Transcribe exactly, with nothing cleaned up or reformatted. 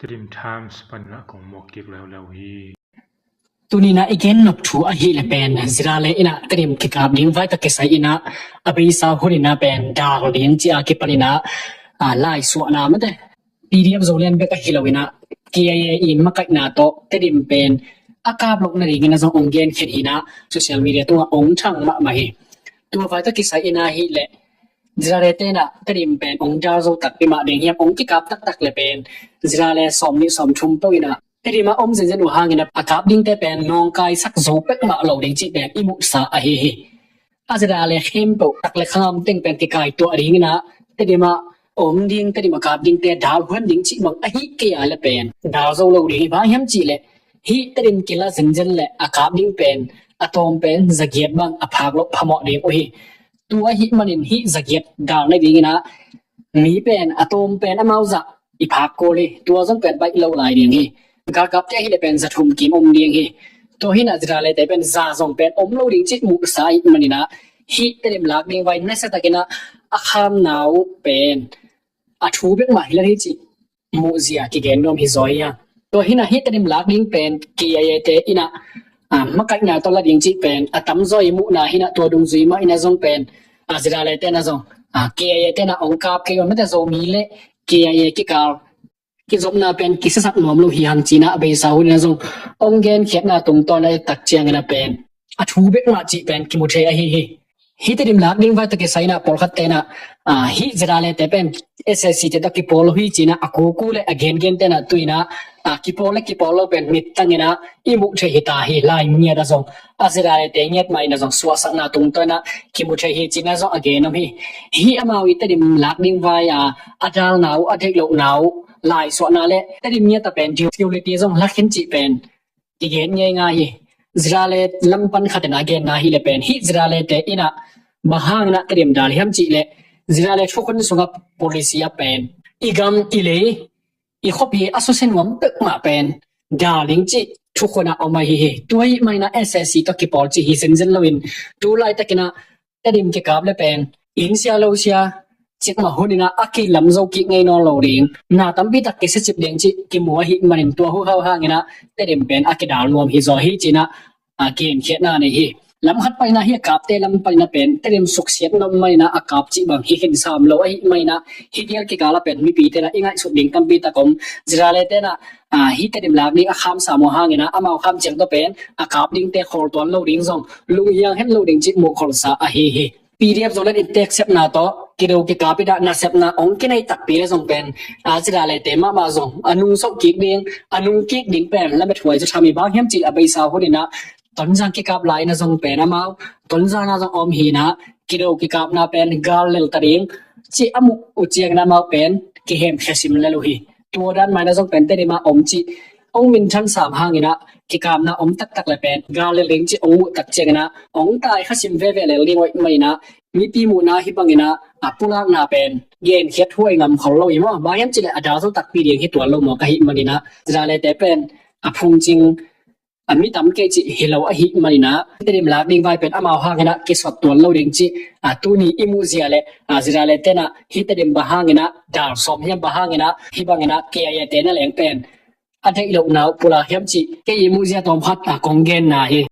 Tedim Times panin ah kong muak kik leuleu hi. Tuni-in ah i gen nop thu ahih leh pen ZRA le in ah Tedim kikap ding vai tawh kisai in ah a beisa hun in ah pen dal ding ci-a kipan in ah, ah, laisuahna mate PDF Zoland bek ahi lo in ah KIA in makaihna tawh Tedim pen a kap loh nadingin ah zong hong genkhiat hi in ah social media tungah hong thang mahmah hi. Tua vai tawh kisai in ah ahih leh ZRA te in ah Tedim pen hong dal zo takpi mah ding hiam, hong kikap taktak leh pen ZRA le sawmnih sawmthum peuh in ah Tedim ah om zenzen uh hangin ah a kap dingte pen nawngkaisak zo peuhmah lo ding cih pen i muhsa ahi hi. A ZRA le khempeuh tak le khangam teng pen kikaituah dingin ah Tedim ah om ding, Tedim a kap dingte dal huan ding cih bang ahi kei a leh pen dal zo lo ding hi. Bang hiam cih leh hih Tedim kila zenzen leh a kap ding pen a tawm pen zagiat bang a phak loh phamawh ding uh hi. Tua ahih manin hih zagiat dal nadingin ah mi pen a tawm pen amau zah i phak kul hi. Tua zong pen baih lo lai ding hi. Galkapte ahih leh pen za thum kim om ding hi. Tua hi in ah ZRA le te pen za zong pen om lo ding cih muhsa ahih manin ah hih Tedim lak ding vai nasia takin ah a khamna uh pen a thu bek mah hi lai hi cih muhzia kigen nuam hi zaw hi a. Tua hi in ah hih Tedim lak ding pen KIA te in ah, ah, makaihna tawh la ding cih pen a tamzaw i muhna hi in ah, tua dungzui mah in ah zong pen, ah, ZRA le te in ah zong, ah, KIA te in ah hong kap kei un, mate Zomi le KIA kikal kizopna pen kisiasak nuam lo hi hang ci in ah a beisa hun in ah zong hong genkhiatna tungtawn a et tak ciangin ah pen a thu bek mah cih pen kimu thei ahi hi. Hih Tedim lak ding vai tawh kisai in ah pawlkhatte in ah, ah, hih ZRA le te pen SAC te tawh kipawl lo hi ci in ah a kuku le a gengen te in ah tu in ah, ah, kipawl le kipawl lo pen mittang in ah i muh thei hi ta hi. Lai ngiat ah zong a ZRA le te ngiat mah in ah zong suahsakna tungtawn in ah kimu thei hi ci in ah zong a gen om hi. Hih amau i Tedim lak ding vai a a dalna uh, a deih lohna uh, laisuahna le Tedim ngiat ah pen security zong la khin cih pen kigen ngeingai hi. ZRA le lam pan khat in ah a genna ahih leh pen hih ZRA le te in ah bang hangin ah Tedim dal hiam cih leh ZRA le thukhun sungah policy ah pen i gam i lei i khuapi a susia nuam peuhmah pen dal ding cih thukhun ah om ahi hi. Tua ahih manin ah SAC tawh kipawl cih hi zenzen loin tu laitakin ah Tedim kikap leh pen inn sia lo sia cikmah hun in ah a kilam zo kik ngei nawn lo ding, na tampi tak kisiacip ding cih kimu ahih manin tua huhau hangin ah Tedim pen a kidal nuam hi zaw hi ci in ah, ah, genkhiatna nei hi. Lam khat panin ah hih a kapte lam panin ah pen Tedim suksiat nuam manin ah a kap cih bang hi khin sam lo ahih manin ah hih gel kikal ah pen mipite in ah i ngaihsut ding tampi tak om. ZRA le te in ah, ah, hih Tedim lak ding a kham sam uh hangin ah amau kham ciang tawh pen a kap dingte khawl tuan lo ding zong lunghiang het lo ding cih muh kholsa ahi hi. PDF Zoland in teksepna tawh kido kikap in ah nasepna hong kinei takpi leh zong pen, ah, ZRA le te mahmah zong a nungso kik ding, a nungkik ding pen lamethuai zaw tham hi. Bang hiam cih leh a beisa hun in ah Tonzang kikap lai in ah zong pen amau Tonzang ah zong om hi in ah kido kikapna pen gal lel ta ding cih a muh uh ciangin ah amau pen kihemkhia sim lel uh hi. Tua dan mah in ah zong pen Tedim ah om cih hong minthan sam hangin ah kikapna om taktak leh pen gal lel ding cih hong muh tak ciangin ah hong taikha sim veve lel ding uh ahih manin ah mipi muhna hih bangin ah a pulakna pen genkhiat huai ngam khol lo hi maw. Bang hiam cih leh a dal zo takpi ding hi tuan lo mawk ahih manin ah ZRA le te pen a phungcing a mi tam kei cih hi lo ahih manin ah Tedim lak ding vai pen amau hangin ah kisot tuan lo ding cih, ah, tuni i muhzia leh, ah, ZRA le te in ah hih Tedim bang hangin ah dal sawm hiam, bang hangin ah hih bangin ah KIA te in ah leng pen a deih lohna uh pulak hiam cih kei i muhzia tawm khat, ah, kong genna hi.